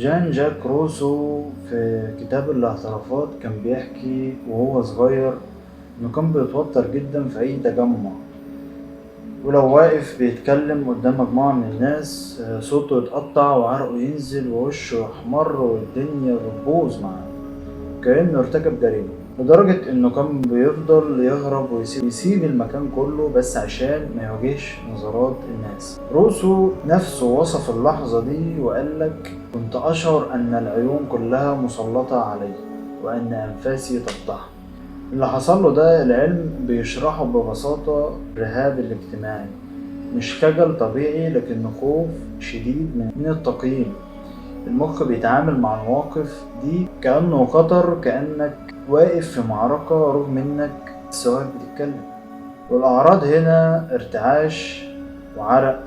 جان جاك روسو في كتاب الاعترافات كان بيحكي وهو صغير انه كان بيتوتر جدا في اي تجمع، ولو واقف بيتكلم قدام مجموعة من الناس صوته يتقطع وعرقه ينزل ووشه يحمر والدنيا بتبوظ معاه كأنه ارتكب جريمة، لدرجة انه كان بيفضل يهرب ويسيب المكان كله بس عشان ما يواجهش نظرات الناس. روسو نفسه وصف اللحظة دي وقالك كنت اشعر ان العيون كلها مسلطة علي وان انفاسي تفضح. اللي حصل له ده العلم بيشرحه ببساطة الرهاب الاجتماعي، مش خجل طبيعي لكنه خوف شديد من التقييم. المخ بيتعامل مع المواقف دي كأنه خطر، كأنك واقف في معركة رغم انك لسه واقف بتتكلم. والأعراض هنا ارتعاش وعرق،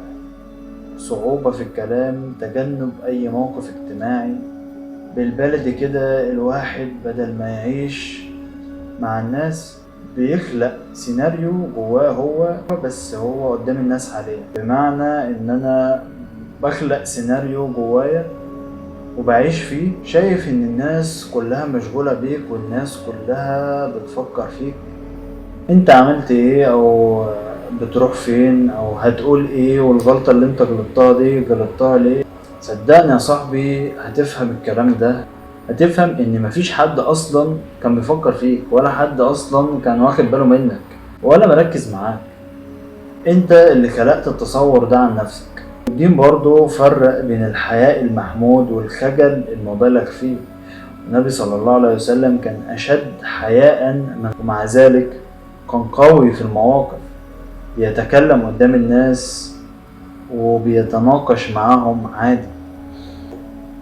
صعوبة في الكلام، تجنب أي موقف اجتماعي. بالبلدي كده الواحد بدل ما يعيش مع الناس بيخلق سيناريو جواه هو، بس هو قدام الناس حاليا. بمعنى ان انا بخلق سيناريو جوايا وبعيش فيه، شايف ان الناس كلها مشغولة بيك والناس كلها بتفكر فيك، انت عملت ايه او بتروح فين او هتقول ايه، والغلطة اللي انت غلطتها دي غلطتها ليه. صدقني يا صاحبي هتفهم الكلام ده، هتفهم ان مفيش حد اصلا كان بيفكر فيك، ولا حد اصلا كان واخد باله منك ولا مركز معاك، انت اللي خلقت التصور ده عن نفسك. الدين برضو فرق بين الحياء المحمود والخجل المبالغ فيه. النبي صلى الله عليه وسلم كان أشد حياء، ومع ذلك كان قوي في المواقف، بيتكلم قدام الناس وبيتناقش معاهم عادي.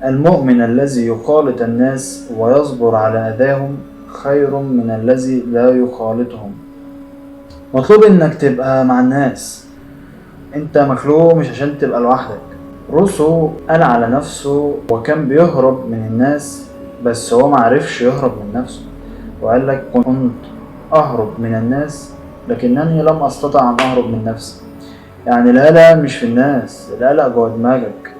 المؤمن الذي يخالط الناس ويصبر على أذاهم خير من الذي لا يخالطهم. مطلوب انك تبقى مع الناس، انت مخلوق مش عشان تبقى لوحدك. روسو قال على نفسه وكان بيهرب من الناس، بس هو معرفش يهرب من نفسه، وقال لك كنت اهرب من الناس لكنني لم استطع ان اهرب من نفسي. يعني القلق مش في الناس، القلق جوه دماغك.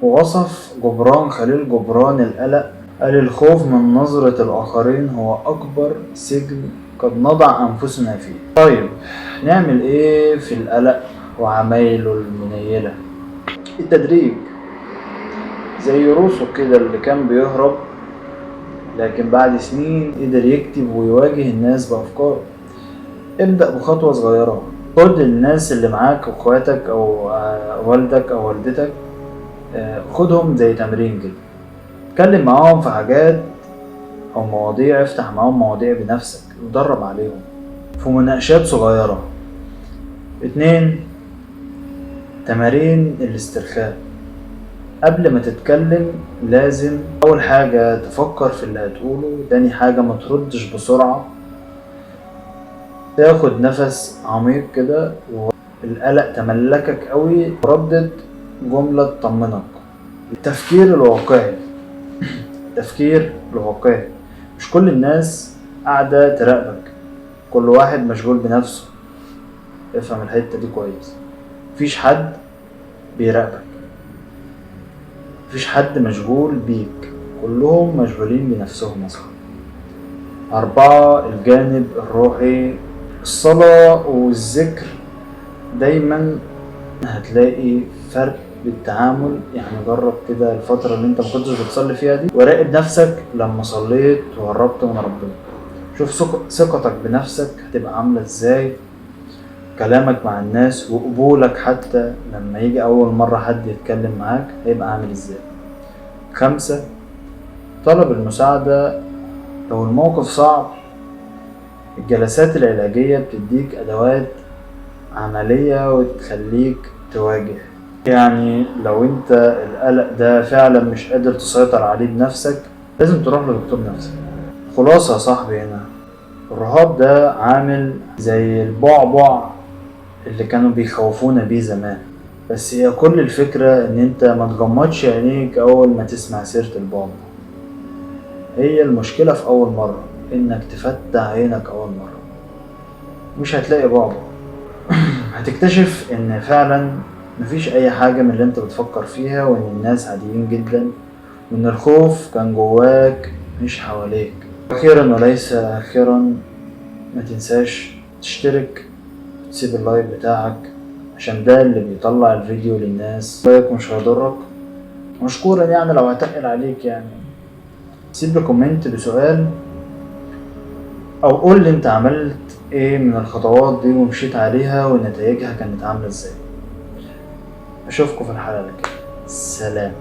ووصف جبران خليل جبران القلق، قال الخوف من نظرة الآخرين هو أكبر سجن قد نضع أنفسنا فيه. طيب نعمل إيه في القلق وعمايله المنيلة؟ التدريج، زي روسو كده اللي كان بيهرب لكن بعد سنين قدر يكتب ويواجه الناس بأفكاره. ابدأ بخطوة صغيرة، خد الناس اللي معاك اخواتك أو والدك أو والدتك، خدهم زي تمرين كده، اتكلم معاهم في حاجات او مواضيع، افتح معاهم مواضيع بنفسك ودرب عليهم في مناقشات صغيرة. 2، تمارين الاسترخاء. قبل ما تتكلم لازم اول حاجة تفكر في اللي هتقوله، تاني حاجة ما تردش بسرعة، تاخد نفس عميق كده، والقلق تملكك قوي ردد جملة تطمنك. التفكير الواقعي، التفكير الواقعي، مش كل الناس قاعدة تراقبك، كل واحد مشغول بنفسه. افهم الحتة دي كويس، مفيش حد بيراقبك، مفيش حد مشغول بيك، كلهم مشغولين بنفسهم اصلا. 4، الجانب الروحي، الصلاة والذكر. دايما هتلاقي فرق بالتعامل. يعني جرب كده الفترة اللي انت ما كنتش بتصلي فيها دي، وراقب نفسك لما صليت وقربت من ربنا، شوف ثقتك بنفسك هتبقى عاملة ازاي، كلامك مع الناس وقبولك حتى لما يجي اول مرة حد يتكلم معاك هيبقى عامل ازاي. 5، طلب المساعدة لو الموقف صعب. الجلسات العلاجية بتديك ادوات عملية وتخليك تواجه. يعني لو انت القلق ده فعلا مش قادر تسيطر عليه بنفسك لازم تروح لدكتور نفسي. خلاصة يا صاحبي، هنا الرهاب ده عامل زي البعبع اللي كانوا بيخوفونا بيه زمان، بس هي كل الفكرة ان انت ما تغمضش عينيك اول ما تسمع سيرة البعبع. هي المشكلة في اول مرة انك تفتح عينك اول مرة مش هتلاقي بعبع. هتكتشف ان فعلا مفيش اي حاجة من اللي انت بتفكر فيها، وان الناس عاديين جدا، وان الخوف كان جواك مش حواليك. اخيرا وليس اخرا، ما تنساش تشترك، تسيب ال like بتاعك عشان ده اللي بيطلع الفيديو للناس. like مش هيضرك، مشكورا يعني لو هتقل عليك يعني. سيب لي comment بسؤال او قول لي انت عملت ايه من الخطوات دي ومشيت عليها ونتائجها كانت عاملة ازاي. اشوفكم في الحلقة الجاية. سلام.